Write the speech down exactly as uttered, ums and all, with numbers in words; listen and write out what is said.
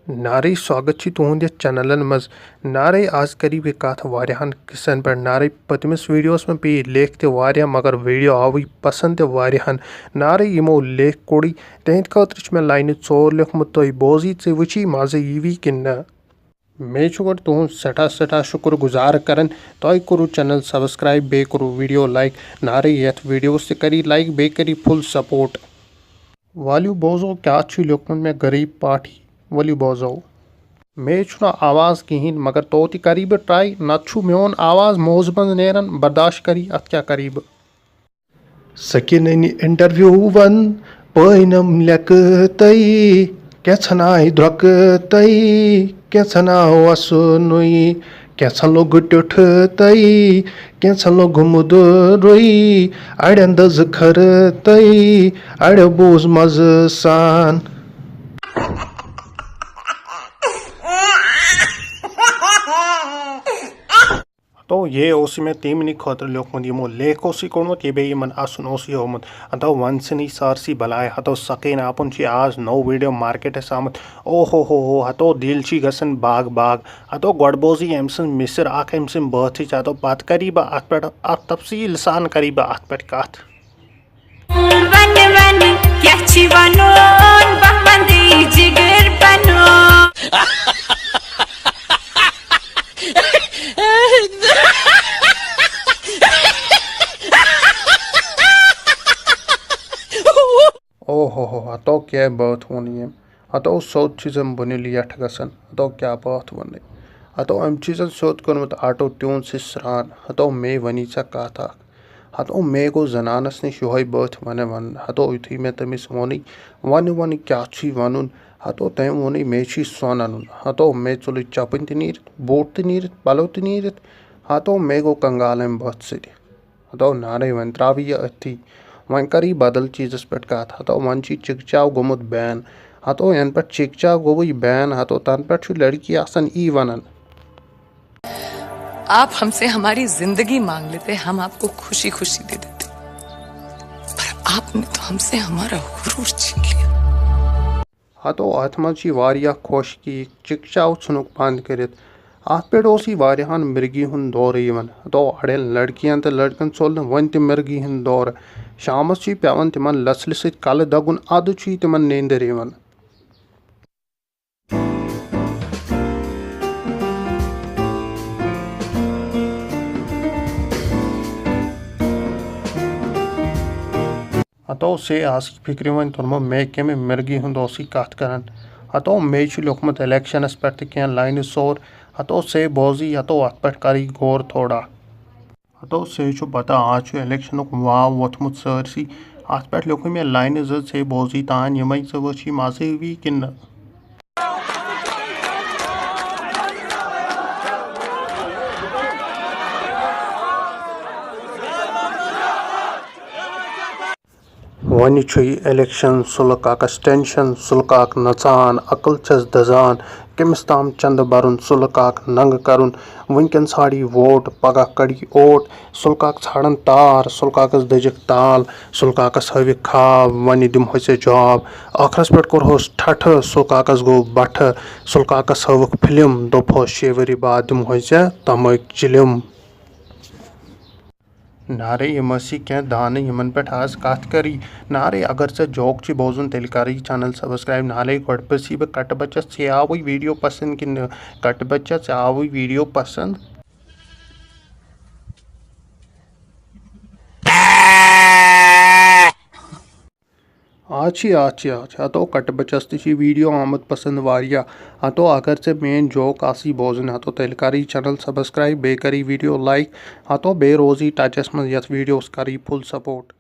نارے، سواگت چھُ تُہُنٛد یَتھ چینلن منٛز۔ نارے، آز کَرٕ بہٕ کَتھ واریاہَن قصن پٮ۪ٹھ۔ نارے، پٔتمِس ویڈیوَس منٛز پیٚیہِ لیکھ تہِ واریاہ، مگر ویڈیو آوٕے پسنٛد تہِ واریاہَن۔ نارے، یِمو لیکھ کوٚڑُے، تِہنٛدِ خٲطرٕ چھُ مےٚ لاینہِ ژور لیوٚکھمُت، تُہۍ بوزی، ژٕ وٕچھی مَزٕ یِوی کِنہٕ نہ۔ مےٚ چھُ گۄڈٕ تُہُنٛد سٮ۪ٹھاہ، سٮ۪ٹھاہ شُکُر گُزار کران۔ تۄہہِ کوٚروٕ چینل سبسکرائب، بیٚیہِ کوٚروٕ ویڈیو لائک۔ نارے، یَتھ ویڈیوَس تہِ کَری لائک، بیٚیہِ کَری فُل سپورٹ۔ ؤلِو بوزو کیٛاہ چھُ لیوٚکھمُت مےٚ غریٖب پاٹھی۔ ؤلِو بوزو۔ مےٚ چھُنہٕ آواز کِہیٖنۍ، مگر توتہِ کَرٕ بہٕ ٹراے، نَتہٕ چھُ میون آواز موزٕ منٛز نیران، برداشت کَری، اَتھ کیٛاہ کَرٕ بہٕ؟ سکیٖنٕنۍ انٹرویو ون، پٲنم لیکہٕ تَے، کینٛژھن آے درٛۄکہٕ تَے، کینٛژھن آو وَسنُے، کینٛژھن لوٚگ ٹیوٚٹھ تَے، کینٛژھن لوٚگ مُدُرُے، اَڑٮ۪ن دٔز کھرٕ تَے، اَڑٮ۪و بوٗز مَزٕ سان۔ ہتو، یے اوس مےٚ تِمنٕے خٲطرٕ لیوٚکھمُت، یِمو لیکھ اوس یہِ کوٚڑمُت، یہِ بیٚیہِ یِمن اَسُن اوس یہِ ہوومُت۔ ہتو، وَن ژھٕنٕے سارسٕے بلاے۔ ہتو، سکیٖن اَپُن چھُ آز نوٚو ویڈیو مارکیٹس آمُت۔ او ہو ہو ہو، ہتو، دِل چھُے گژھان باغ باغ۔ ہتو، گۄڈٕ بوزٕے أمۍ سٕنٛز مِسِر اکھ، أمۍ سٕنٛدۍ بٲتھٕچ۔ ہتو، پتہٕ کَری بہٕ اَتھ پٮ۪ٹھ، اَتھ تفصیٖل سان کَری بہٕ اَتھ پٮ۪ٹھ کَتھ۔ ون ون کیا چھ ونون، بہ وندے جگر پنون۔ او ہو ہو، ہتو کیٛاہ بٲتھ ووٚن ییٚمۍ۔ ہتو سیوٚد چھِ زن بُنہِ لیٹھ گژھان۔ ہتو کیٛاہ بٲتھ ووٚنُے۔ ہتو أمۍ چھِ زن سیوٚد کوٚرمُت آٹو ٹیوٗن سۭتۍ سرٛان۔ ہتو مے وَنی ژےٚ کتھ اکھ۔ ہتو مے گوٚو زنانس نِش یِہوٚے بٲتھ ونہٕ ونہٕ۔ ہتو یُتھُے مےٚ تٔمِس ووٚنُے، ونہٕ ونہٕ کیٛاہ چھُے ونُن؟ ہتو تٔمۍ ووٚنُے، مے چھُے سۄن انُن۔ ہتو مے ژوٚلُے چپٕنۍ تہِ نیٖرِتھ، بوٗٹھ تہِ نیٖرِتھ، پلو تہِ نیٖرِتھ۔ ہتو مے گوٚو کنگال امہِ بٲتھٕ سۭتۍ۔ ہتو نارے، وۄنۍ ترٛاوٕ یہِ أتھی۔ وۄنۍ کر یہِ بدل چیٖزس پٮ۪ٹھ کتھ۔ ہتو وۄنۍ چھُ چِکچاو گوٚمُت بین۔ ہتو ینہٕ پٮ۪ٹھ چِکچاو گوٚوُے بین، ہتو تنہٕ پٮ۪ٹھ چھُ لڑکی آسان یی ونان۔ آپ हमसे हमारी जिंदगी मांग लेते, हम आपको खुशी खुशी दे देते, पर आपने तो हमसे हमारा गुरूर छीन लिया। ہتو اتھ منٛز چھِ واریاہ خۄشکی، چِکچاو ژھُنُکھ بنٛد کٔرِتھ۔ اتھ پٮ۪ٹھ اوس یہِ واریاہن مرگی ہُنٛد دورٕ یِوان۔ ہتو اڑٮ۪ن لڑکین تہٕ لڑکن ژوٚل نہٕ وۄنۍ تہِ مرگی ہُنٛد دورٕ۔ شامس چھِ پٮ۪وان تِمن لژھلہِ سۭتۍ کلہٕ دگُن، ادٕ چھُ یہِ تِمن نیندٕر یِوان۔ ہتو سے آسٕکۍ فِکرِ وۄنۍ توٚرمُت مے کَمہِ مرگی ہُنٛد اوسُے کتھ کران۔ ہتو مے چھُ لیوٚکھمُت الیکشنس پٮ۪ٹھ تہِ کینٛہہ لاینہٕ ژور۔ ہتو سے بوزٕے، ہتو اتھ پٮ۪ٹھ کرٕے غور تھوڑا۔ ہتو سے چھُ پتہ، آز چھُ الیکشنُک واو ووٚتھمُت سٲرسٕے۔ اتھ پٮ۪ٹھ لیوٚکھُے مےٚ لاینہٕ زٕ، ژے بوزٕے تان یِمے، ژٕ وٕچھی مزٕ یِوی کِنہٕ نہٕ۔ وۄنہِ چھُ یہِ الیکشن، سُلہٕ کاکس ٹینشن، سُلہٕ کاک نژان، عقل چھس دزان، کٔمِس تام چندٕ برُن، سُلہٕ کاک ننگہٕ کرُن، وٕنکٮ۪ن ژھانڈی ووٹ، پگاہ کڑی اوٹ، سُلہٕ کاک ژھانڈن تار، سُلہٕ کاکس دٔجِکھ تال، سُلہٕ کاکس ہٲوِکھ خواب، وۄنہِ دِمہوے ژےٚ جاب۔ ٲخرس پٮ۪ٹھ کوٚرہوس ٹھٹھٕ، سُلہٕ کاکس گوٚو بٹھٕ، سُلہٕ کاکس ہٲوٕکھ فلم، دوٚپہوس شیٚیہِ ؤری بعد دِمہوے ژےٚ تمٲکۍ چِلم۔ نارے، یِم ٲسی کینٛہہ دانہٕ یِمن پٮ۪ٹھ آز کتھ کٔرٕے۔ نارے، اگر ژےٚ جوک چھُے بوزُن، تیٚلہِ کرٕے چینل سبسکرائب۔ نارے، گۄڈٕ پرژھی بہٕ کٹہٕ بچس، ژےٚ آوٕے ویڈیو پسند کِنہٕ نہٕ؟ کٹہٕ بچہ، ژےٚ آوٕے ویڈیو پسند؟ آ چھی، آ چھی، آ چھی۔ ہتو کٹہٕ بچس تہِ چھِ ویڈیو آمُت پسند واریاہ۔ ہتو اگر ژےٚ میٲنۍ جوک آسی بوزٕنۍ، ہتو تیٚلہِ کرٕے چینل سبسکرائب، بیٚیہِ کرٕے ویڈیو لائک۔ ہتو بیٚیہِ روزٕے ٹچس منٛز، یتھ ویڈیوس کرٕے فُل سپورٹ۔